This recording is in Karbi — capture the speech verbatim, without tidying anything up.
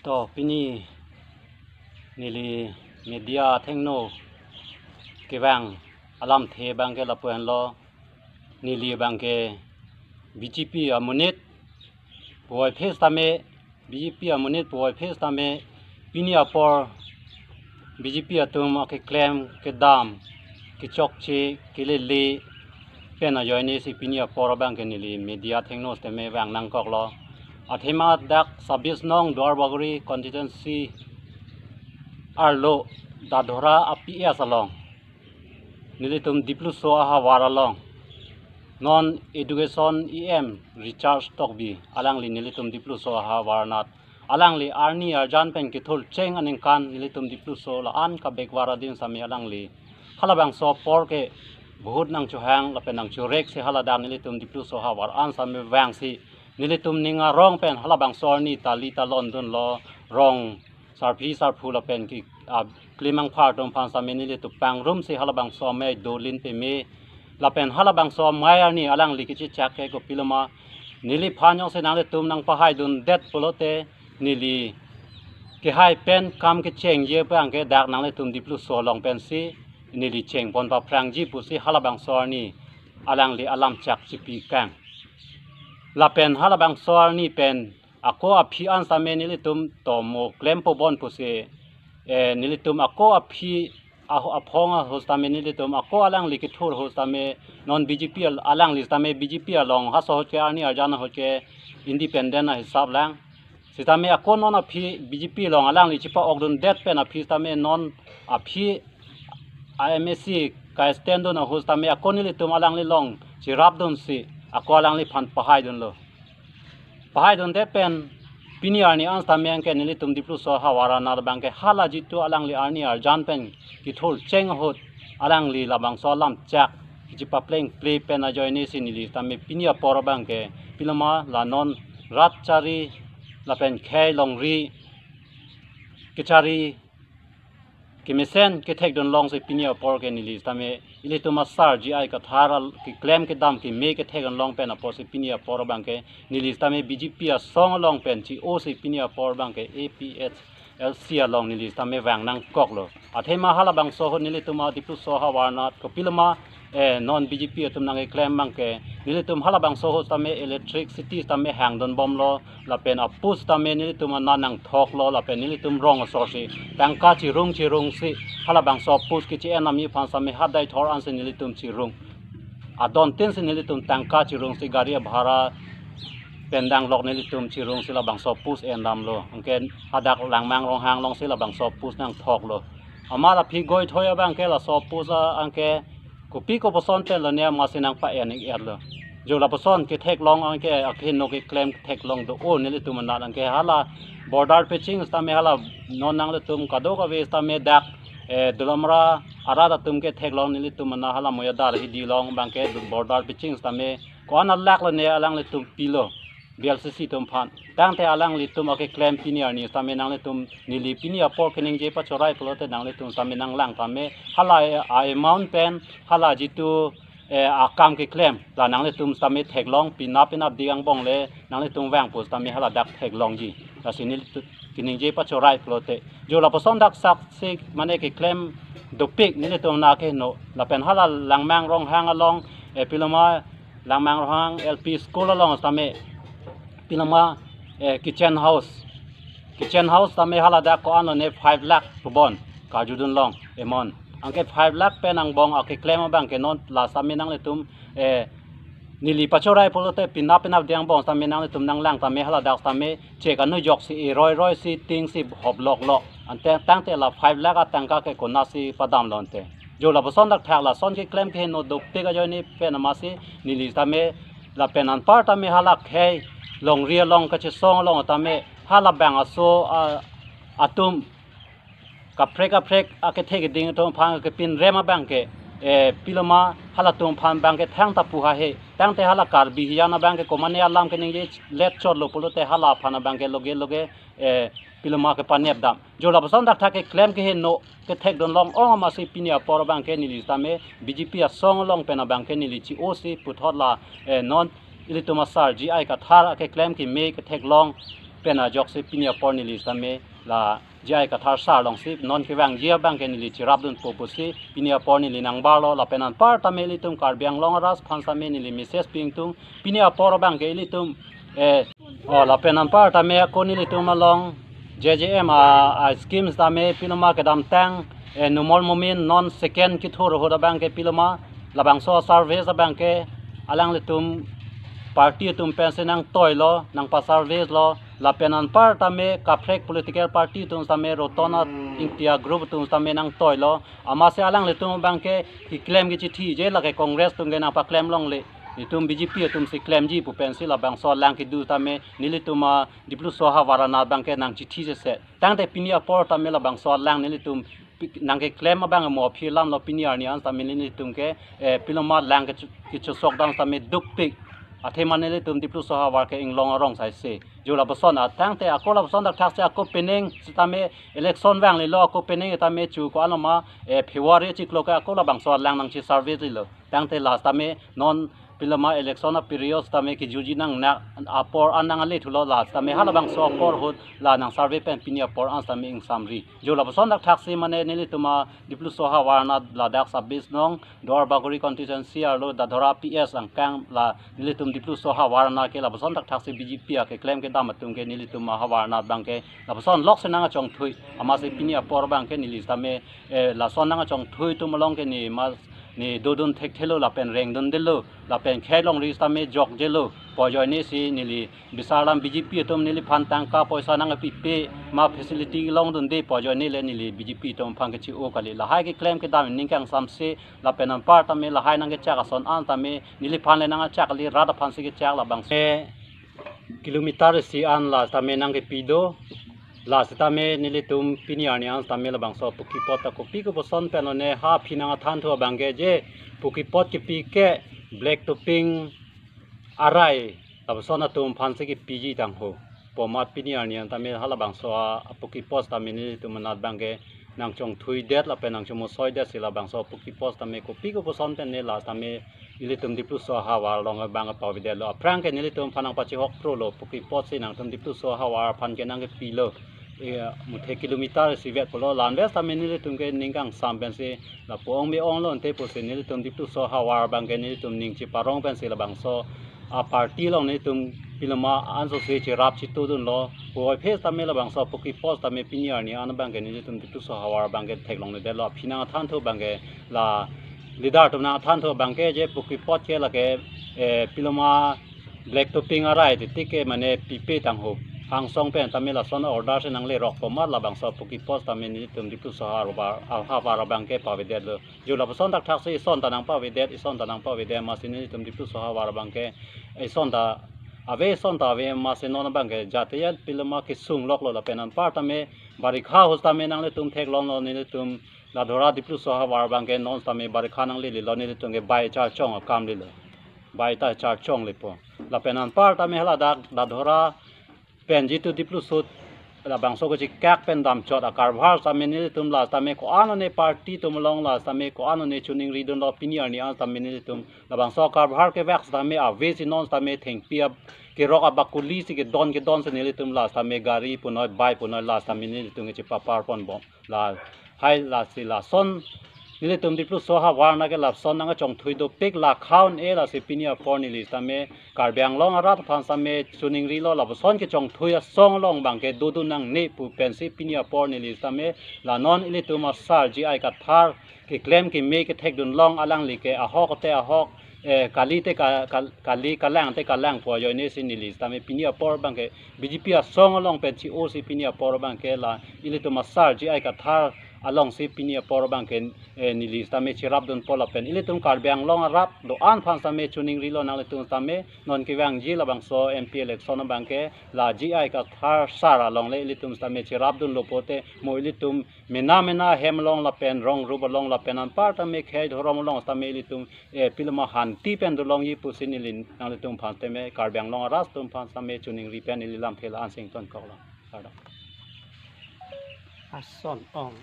To, pini neli media athengno kevang alamthe abangke lapu-anlo. Neli abangke B J P amonit puvoiphit tame, B J P amonit puvoiphit tame, pini apor B J P atum akeklem kedam, kechokche, kelele pen ajoine si pini apor abangke neli media athengno tame vang nangkoklo. Athema dak sabis nong Duarbagori constituency arlo Dadhora a P S along, nelitum Dipluso ahavar along non Education E M Richard Tokbi, alangli nelitum Dipluso ahavar anat, alangli arni arjan pen kethur cheng aningkan nelitum Dipluso la-an kabekvar adin tame alangli halabangso apor ke vote nangchohang lapen nangchorek si haladak nelitum Dipluso ahavar an tame vangsi nelitum ning arong pen halabangso arni tali talon dunlo. Rong sarpi sarpo lapen ke, ah, klimang phar atum aphan tame nelitum pangrumsi halabangso amei dolin peme lapen halabangso amei arni alangli kechechak ke kopiloma, neliphan jongsi nanglitum nangpahaidundet pulote, neli kehai pen kam kechengji abangke dak nanglitum Dipluso along pensi neli chengpon paphrangji pusi halabangso arni alangli alamchak chipikang. Lapen halabangso arni pen ako aphi an tame nelitum tomo klempo bon pusi, eh, nelitum ako aphi aho-, aphong ahut tame nelitum ako alangli kethur ahut tame non B J P al-, alangli tame B J P along haso ahut ke arni arjan ahut ke independent ahisap lang. Sitame ako non aphi B J P along alangli chipa-okdundet pen aphi tame non aphi a M A C ka-stand dun ahut tame ako nelitum alangli along chirapdunsi ako alangliphan pahaidunlo. Pahaidundet pen pini arni an tame anke nelitum Dipluso ahavar anat abangke hala jitu alangli arni arjan pen kethur cheng ahut alangli labangso alamchak kechipaplengple pen ajoine si neli tame pini apor abangke piloma la non rat chari lapen khei longri kechari kemesen kethekdun longsi pini apor ke neli tame ilitum asar G I Kathar al-, keklem kedam keme kethekdun long pen apotsi pini apor abangke neli tame B J P asong along pen chi-osi pini apor abangke A P H L C along neli tame vang nangkoklo. Athema halabangso ahut nelitum a Dipluso ahavar anat kopiloma, eh, non B J P atum nangkeklem abangke nelitum halabangso ahut tame electricity tame hangdunbomlo, lapen a-post tame nelitum anat nangthoklo, lapen nelitum rong asor si tangka chirung chirungsi halabangso a-post kechi-en ami aphan tame hadai thor ansi nelitum chirung. Adontin si nelitum tangka chirungsi gari abhara pen danglok nelitum chirungsi labangso a-post endamlo. Anke hadak Langmang Ronghang alongsi labangso a-post nangthoklo. Amat aphi goithoi abangke laso a-post a anke kopi koposon pen lone amatsi nangpa-en ik-etlo. Jo lapuson ketheklong anke akeheno keklem theklong do-o nelitum anat anke hala border peching tame hala non nanglitum kadokave tame dak, eh, Dolamara arat atum ketheklong nelitum anat hala Moyadar hidi along abangke border peching tame ko-an alak lone alanglitum pilo B L C C atum aphan. Tangte alanglitum akeklem pini arni tame nanglitum neli pini apor keningje pachorai pulote nanglitum tame nanglang tame hala, eh, a-amount pen hala jitu, eh, akam keklem la nanglitum tame theklong, pinap pinap di angbong le nanglitum vangpo tame haladak theklongji. Lasi nelitum keningje pachorai pulote jo lapuson dak saksi mane keklem dopik nelitum na keheno lapen hala Langmang Ronghang along, eh, piloma Langmang Ronghang L P school along tame piloma, eh, kitchen house. Kitchen house tame haladak ko-an lone five lakh pubon karjudun long amount. Anke five lakh pen angbong akeklem abangke non la tame nanglitum, eh, neli pachorai pulote pinap pinap di angbong tame nanglitum nanglang tame haladak tame chek anu joksi eroi roi si ting si hop lok lok. Ante tangte la five lakh atangka ke konatsi padamlo ante. Jo lapuson dak thak lason keklem keheno dopik ajoine pen amatsi neli tame lapen anpar tame hala khei longri along kachesong along tame hala bang aso, ah, atum kaprek kaprek akethe keding atum aphan kepin rem abangke, eh, piloma halatum aphan abangke thangta pu hahe. Tangte hala Karbi hijan abangke komane alam keningje let chotlo pulote hala aphan abangke loge loge, eh, piloma kepanep dam. Jo lapuson dak thak keklem keheno kethekdun long-ong amatsi pini apor abangke neli tame B J P asong along pen abangke neli chi-osi puthot la, eh, non ilitum asar G I Kathar akeklem keme ketheklong pen ajoksi pini apor neli sitame la J I Kathar sir alongsi non kevangji abangke neli cherapdunpo pusi pini apor neli nangbarlo. Lapen anparta me ilitum Karbi Anglong arat aphan sitame neli message pi ingtung, pini apor abangke ilitum eh oh lapen anparta me ako nelitum along J J M a, a schemes tame piloma kedamtang eh Numal Momin non second kethur ahut abangke piloma labangso service abangke alanglitum party atum pensi nangtoilo, nangpa service lo. Lapen anparta me kaprek political party atum sitame Ratan Ingti a group atum sitame nangtoilo. Amatsi alanglitum abangke keklem kechithiji lake Congress atum ke nangpaklem longle, itum B J P atumsi klemji pu pensi labangso alang kedo tame nelitum a Dipluso ahavar anat abangke nangchithi sese. Tangte pini apor tame labangso alang nelitum pi-, nangkeklem abang mo aphi alamlo. Pini arni an sitame nelitum ke eh piloma lang kecho-, kechosok dam sitame dukpik. Athema nelitum Dipluso ahavar ke inglong arong saise. Jo lapuson a tangte ako lapuson dak thaksi ako penang sitame election vanglelo, ako penang tame chu ko-an ma eh February chiklo ke ako labangso alang nangchi service lilo. Tangte la sitame non piloma election a period sitame kejutji nang na apor an nang ale thulo, la sitame halabangso apor ahut la nang service pen pini apor an sitame ingsamri. Jo lapuson dak thaksi mane nelitum a Dipluso ahavar anat ladak sabis nong Duar Bagori constituency arlo Dadhora P S angkang la nelitum Dipluso ahavar anat ke lapuson dak thaksi B J P akeklem kedam atum ke nelitum ahavar anat abangke lapuson lok se nangkachongthui. Amatsi pini apor abangke neli sitame eh lason nangkachongthui atum along ke ne ma ne dodun thekthelo lapen rengdundelo lapen khei longri sitame jokjelo pu ajoinesi neli bisar alam B J P atum neliphan tangka poisa nangpipe ma facility longdunde pu ajoine le neli B J P atum aphan kechi-o kali. Lahai keklem kedam ning kangsamse lapen anparta me lahai nangkechak ason an tame neliphan le nangkechak kali, rat aphansi kechak labangso kilometer isi an la sitame nangkepi do. La sitame nelitum pini arni an sitame labangso puki pot ta kopi kopuson pen lone ha aphi nangthan thu abangke je puki pot kepi ke black topping arai lapuson atum aphansi kepiji tangho. Pu amat pini arni an tame halabangso a, a puki pot tame nelitum anat abangke nangchongthuidet lapen nangchomosoidet si labangso puki pot tame kopi kopuson pen ne la tame ilitum Dipluso ahavar along abang pavedetlo. Aphrang ke nelitum aphan nangpachihok prolo, puki pot si nangtum Dipluso ahavar aphan ke nangkepilo. Eh, muthe kilometer isivet pulo, la-an ves tame nelitum ke ning kangsam pensi lapu ong me-onglo ante pusi nelitum Dipluso ahavar abangke nelitum ning cheparong pensi labangso a party along nelitum piloma ansose cherap chitudunlo. Puvoiphit tame labangso puki pot tame pini arni an abangke nelitum Dipluso ahavar abangke theklongledetlo. Aphi nangthan thu abangke la leader atum nangthan thu abangke je puki pot ke lake eh piloma black topping arai titik ke mane pipe tangho. Hangsong pen tame lason order si nanglerok pu amat labangso puki pot tame nelitum Dipluso ahavar, ahavar abangke pavedetlo. Jo lapuson dak thaksi ison ta nangpavedet, ison ta nangpavedet, amatsi nelitum Dipluso ahavar abangke ison ta ave, ison ta ave, amatsi non abangke jatiyan piloma kesung loklo lapen anparta me barikha ahut tame nanglitum theklonglo, nelitum Dadhora Dipluso ahavar abangke non tame barikha nanglelelo, nelitum ke bai charchong akam lelo. Bai ta charchong lepo. Lapen anparta me haladak Dadhora pen jitu Dipluso labangso kachikak pen damchot a karbahar tame nelitum la tame ko-an ne party atum along la tame ko-an ne choningridunlo, pini arni an tame nelitum labangso karbahar kevak tame ave si non tame thengpi a kerok abakuli si kedon kedon si nelitum la tame gari punoi bai punoi la tame nelitum kechepapar ponbom. La hai lasi lason nelitum Dipluso ahavar anat ke lason nangkachongthui dopik, la khaun e lasi pini apor neli tame Karbi Anglong arat aphan tame choningrilo, lapuson kechongthui asong along abangke dodun nangne pu pensi pini apor neli tame la non ilitum a sir J I Kathar keklem keme kethekdun long alangli ke ahok te ahok, eh, kali te ka, ka, kali, kalang te kalang pu ajoine si neli tame pini apor abangke B J P asong along pen chi-o si pini apor abangke la ilitum a sir J I Kathar along si pini apor abangke eh, neli tame cherapdunpo lapen ilitum Karbi Anglong arat do-an aphan tame choningrilo, nanglitum tame non kevangji labangso M P election abangke la J I Kathar sir along le ilitum tame cherapdunlo pote mo ilitum mena mena hem along lapen rong rup along lapen anparta me khei dhorom along tame ilitum eh piloma hanti pen dolongji pusi neli nanglitum aphan tame Karbi Anglong arat atum aphan tame choningri pen neli lamthe la-an si ingtonkoklo. Kardom. Ason ong.